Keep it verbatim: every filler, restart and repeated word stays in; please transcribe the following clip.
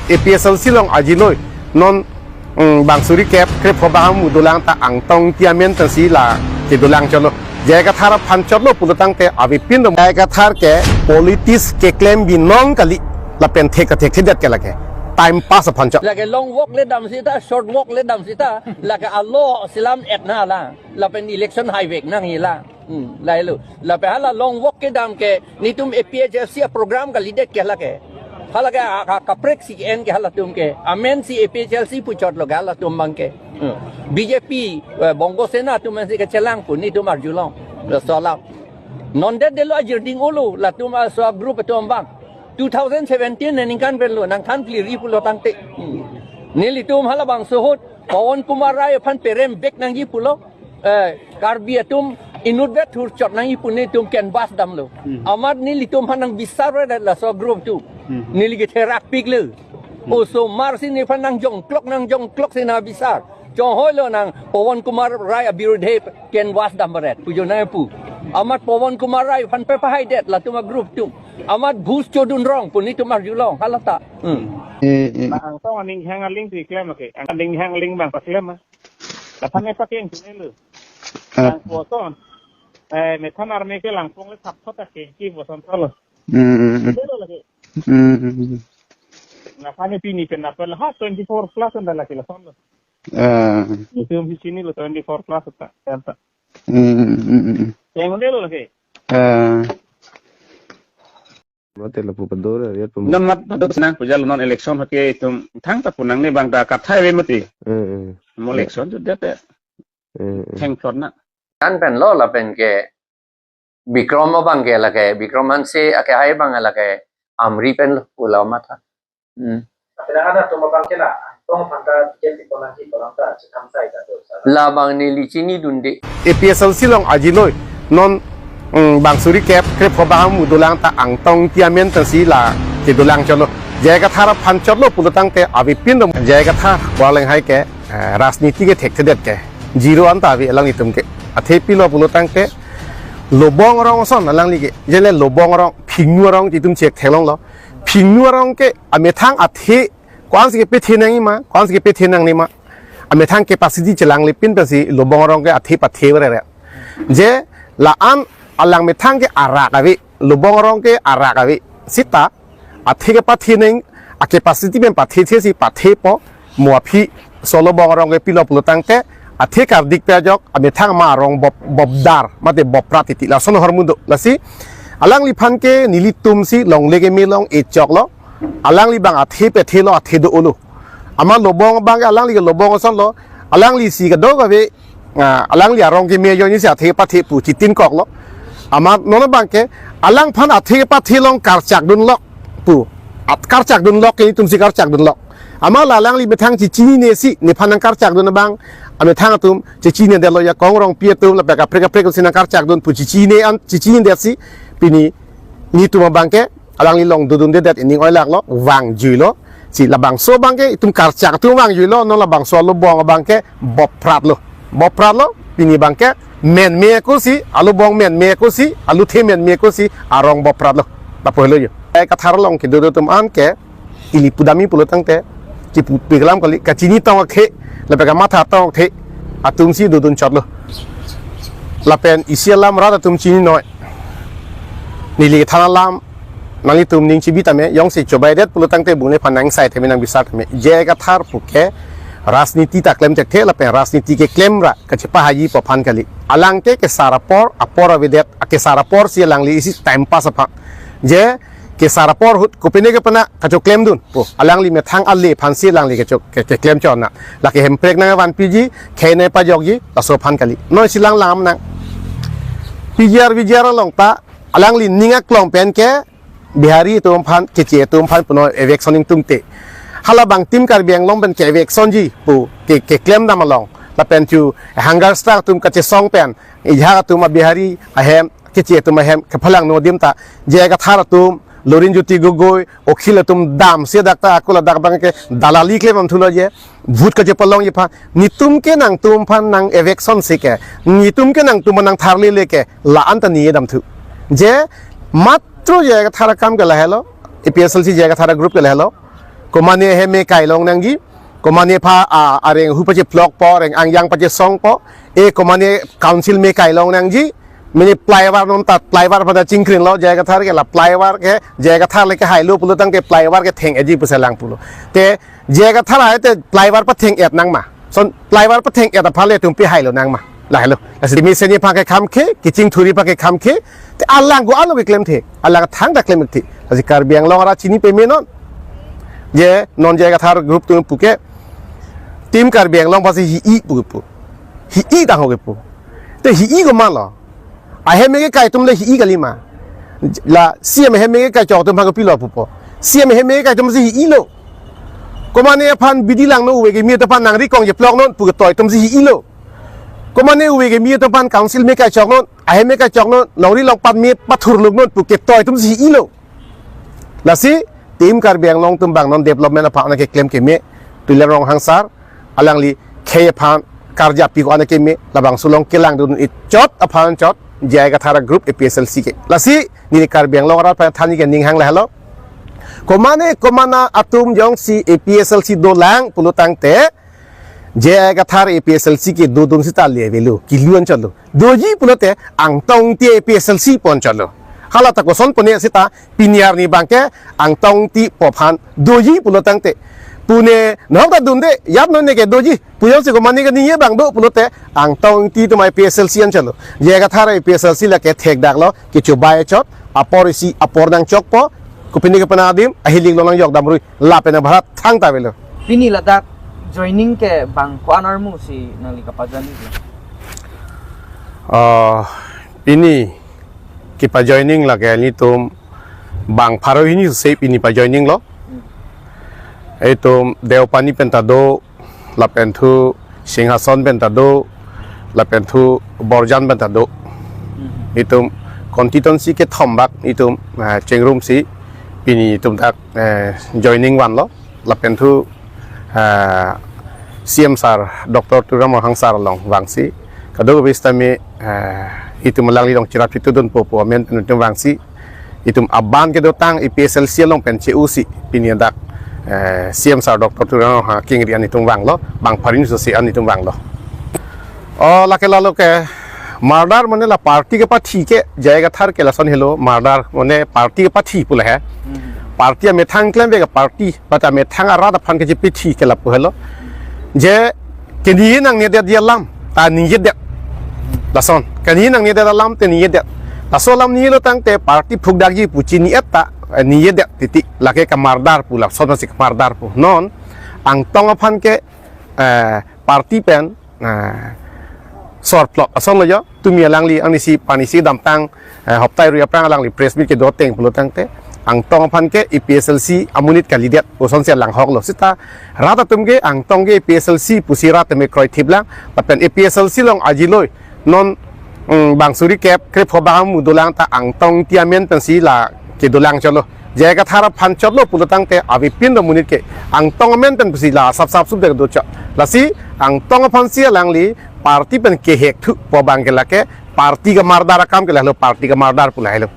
APHLC along ajinoi non, mm, bang suri kep krepho bang amu dolang ta Angtong Ingti amen pensi la kedolang chotlo. J I Kathar aphan chotlo pulo tangte avepin do. J I Kathar ke politics keklem binong kali, lapen thek ta thekthedet ke lake. Time pass aphan chot. Lake long walk le dam sita, short walk le dam sita, lake alo selam et nanglang, lapen election haivek nangji la. Hmm, lahelo. Lapen hala long walk kedam ke, netum APHLC aprogram kalidet ke lake. Hala ke a, a, kaprek si en ke halatum ke. Amen si APHLC pu chotlo ke halatum abang ke. Hmm. BJP, eh, Bongo Sena atum si kechelang pu netum arjulong. Laso alam. Non det detlo ajirding olo, latum aso group atum abang. Two thousand seventeen aningkan pen lo, nangthan phli ri pulo tangte. Hmm. Nelitum halabangso ahut, Pawan Kumar Rai aphan perem bek nangji pulo. Eh, Karbi atum inutvet thurchot nangji pu netum canvass damlo. Hmm. Amat nelitum aphan nang bisar re laso group atum. Hmm. Neli ketherak piklo. Hmm. Osomar si nephan nangjongklok, nangjongklok si nang bisar. Chonghoilo nang Pawan Kumar Rai abirudhe canvass dam baret. Pujo nang pu. Amat Pawan Kumar Rai aphan pepahaidet latum agroup atum. Amat bus chodun rong pu netum arjulong. Hala ta. Hmm. Hmm, hmm. Bang Angtong aning hang aling si klem ke. Aning hang aling bang paklem ah. Lapan ne paking sini lo. Ah. Bang Boson. Eh, methan arme ke langpong le thap thot ke ki Boson solo. Hmm, hmm, hmm. Sini lo lagi. Hmm, hmm, hmm. Lapan ne pini pen apa lah twenty-four plus anda lagi lason lo. Ah. Itu di sini lo twenty-four plus ta, ta. Hmm, hmm, hmm, hmm. Yang mana lo lagi? Ah. Mate lapu pador ya pem. Non mat pador senang pujal non election hake itum thangta pu nangne bang ta kathai ave mati. Hmm, hmm. Mo election tu dia te. Hmm, hmm. Thengplot na. Kan pen lo lapen ke Bikram abang ke lake, Bikram Hanse ake hai abang lake, Amri pen lo, ula matha. Hmm. Apena ada tuma abang ke la, tong phanta ticket di ponang di ponang ta, cekam sai ta tu, sa. Labang neli chinidunde. APHLC along ajinoi, non, mm, bang suri kep krepho bang amu dolang ta Angtong Ingti amen pensi la kedolang chotlo. J I Kathar aphan chotlo pulo tangte avepin do. J I Kathar, walang hai ke, eh, rajniti ke thekthedet ke. Zero anta ave alanglitum ke. Athe pilo pulo tangte, Lobong arong ason alangli ke. Jele Lobong arong, Phingnu arong itum chek theklonglo. Phingnu arong ke amethang athe, ko-ansi kepethe nangji ma, ko-ansi kepethe nangne ma. Amethang capacity chelang lepin pensi Lobong arong ke athe pathe rere. Je la-an alang methang ke arak ave, Lobong arong ke arak ave. Sita, athe kepathe nang, a capacity pen pathethe si pathepo, mo aphi, so Lobong arong ke pilo pulo tangte, athe kardik pe ajok, amethang ma arong bop, bopdar, mate boprat titi, lason ahormu do, lasi, alangliphan ke nelitum si longle keme along echoklo, alangli bang athe pethe lo athe do-olo. Amat Lobong abang ke alangli ke Lobong asonlo, alangli si kadokave, ah, alangli arong keme ajoine si athe pathe pu chitinkoklo. Amat non abang ke alangphan athe pathe along karchak dunlok pu. At karchak dunlok ke itum si karchak dunlok. Amat la alangli methang chichinine si nephan nang karchak dun abang. Amethang atum chichinedetlo ya Kongrongpi atum lapen kaprek kaprek si nang karchak dun pu chichine an chichinedetsi pini netum abang ke alangli along dodundedet ining oilaklo, vangjuilo. Si labangso abang ke itum karchak atum vangjuilo, non labangso Lobong abang ke bopratlo. Bopratlo, pini abang ke menme ako si, a Lobong menme ako si, a Luthe menme ako si, arong bopratlo. Lapu helo jo. Eh, Kathar along kedo atum an ke, ili pudamji pulo tangte, kipu peklam kali, kachini tong akthe, lapen kamatha tong akthe, atum si dodun chotlo. Lapen isi alam rat atum chininoi. Neli than alam, nanglitum ning chibi tame, jongsi chobaidet pulo tangte bung nephan nangsai tame nangbisar tame. J I Kathar puke, rajniti ta klem thekthe, lapen rajniti keklem ra, kachepahaiji pu aphan kali. Alang ke kesar apor, apor avedet, kesar apor si alangli isi time pass aphan. Je, kesar apor ahut, kopine kepena, kachoklem dun. Pu, alangli methang ale aphansi alangli kecho, ke, keklem chot na. Lake hemprek nangvanpiji, khei nangpajokji, laso aphan kali. Noi silang lam nang. P G R, V G R along ta, alangli ning aklong pen ke, Bihari atum aphan, Keche atum aphan, puno eviction ingtungte. Halabang Team Karbi Anglong pen ke eviction ji, pu, ke, keklem dam along. Lapen chu, hunger strike atum kachesong pen, ijak atum a Bihari ahem, Keche atum ahem, kephalang no adim ta, J I Kathar atum, Lurinjyoti Gogoi, Akhil atum damsi dak ta, akula dak abang ke, dalali klem damthulo je, vote kachepalongji aphan, netum ke nangtum aphan nang eviction si ke, netum ke nangtum aphan nangtharlele ke, la-an ta ne damthu. Je, matro J I Kathar akam ke lahelo, A P H L C J I Kathar group ke lahelo, Komane ahem me kai long nangji, komane aphan, a, areng hu pacheplokpo, areng angjang pachesongpo, e komane council me kai long nangji, mene plywood non ta plywood pada chingkrinlo, J I Kathar ke la plywood ke, J I Kathar le kehailo pulo tangte plywood ketheng-etji pusi lang pulo. Te J I Kathar hai te plywood patheng-et nang ma. Lason plywood patheng-et aphan le tum pi hailo nang ma. Lahelo. Lasi mesen aphan ke kham ke, kechingthurji aphan ke kham ke, te alang ko-an lo keklem the, alang thangta klem the. Lasi Karbi Anglong arat chini pame non. Je non J I Kathar group atum pu ke, Team Karbi Anglong aphansi hi-i pu kepu. Hi-i tang ho kepu. Te hi-i komatlo? Ahem me kekai atum le hi-i kali ma. La C M ahem me kekai chok atum aphan kopilo pupo? C M ahem me kekai atumsi hi-ilo. Komane aphan bidi langno, ove kimi atum aphan nangri kong cheploknon pu ketoi atumsi hi-ilo. Komane ove kimi atum aphan council me kaichoknon, ahem me kaichoknon, longri longpat me pathurluknon pu ketoi atumsi hi-ilo. Lasi Team Karbi Anglong atum abang non development aphan anak keklem keme, Tuliram Ronghang sir, alangli khei aphan karja pi ko-an keme, labangso along kelangdun-ik chot aphan chot, J I Kathar group A P H L C ke. Lasi neli Karbi Anglong arat aphan thanji ke ning hang lahelo. Komane komane atum jongsi A P H L C dolang pulo tangte, J I Kathar A P H L C ke dodun seta le avelo, kilu an chotlo. Doji pulote Angtong Ingti A P H L C pu an chotlo. Hala ta koson pune seta pini arni abang ke Angtong Ingti pu aphan doji pulo tangte, pune nahok ta dunde, yap non ne ke doji pu jongsi komane ke ningje abang do pulote Angtong Ingti atum A P H L C an chotlo. J I Kathar A P H L C lake thekdaklo, kechobai chot, apor isi apor nangchokpo, kopine ke pena adim, ahilik lo nangjok damrui, lapen abharat thangta avelo. Pini ladak joining ke bang ko-an armusi nangli kapajoin? Ah, pini kepajoining lake nelitum bang pharo hini se pini pajoining lo. Itum Deopani pen ta do, lapen thu Singhason pen ta do, lapen thu Borjan pen ta do. Itum constituency kethom bak itum, eh, chengrumsi pini itum dak, eh, joining vanlo. Lapen thu, eh, C M sir, Doctor Tuliram Ronghang sir along vangsi, kadokave sitame, eh, itum alangli along cherap chitudunpo pu amen pen itum vangsi, itum aban kedotang A P H L C along pen che-osi pini dak, eh, C M sir Doctor Tuliram Ronghang akengri an itum vanglo, bang pharo hini se an itum vanglo. O, lake lalo ke murder mane la party kepathi ke, J I Kathar ke lason helo, murder mane party kepathi pu le he. Party amethang klemve ke party, but amethang arat aphan kechepathi ke lapu helo. Je keni nangne det alam ta ningjedet. Lason keni nangne det alam te ningjedet. Laso alam ningjelo tangte party phukdakji pu chini-et ta, eh, ningjedet titi. Lake ke murder pu, lason masi ke murder pu. Non Angtong aphan ke, eh, party pen, eh, sorplok asonlo jo, tumi alangli anisi panisi damtang, eh, hoptai rui aphrang alangli press meet kedo ateng pulo tangte, Angtong aphan ke A P H L C amonit kalidet pu asonsi alanghoklo. Seta rat atum ke Angtong ke A P H L C pusi rat tame kroithip lang, lapen A P H L C along ajiloi non, mm, bang suri kep krepho bang amu dolang ta Angtong Ingti amen pensi la kedolang chotlo. J I Kathar aphan chotlo pulo tangte avepin do monit ke Angtong amen pen pusi la sap sap sup dek do chot. Lasi Angtong aphansi alangli party pen kehek thu pu abang ke lake party ke murder akam ke lahelo, party ke murder pu lahelo.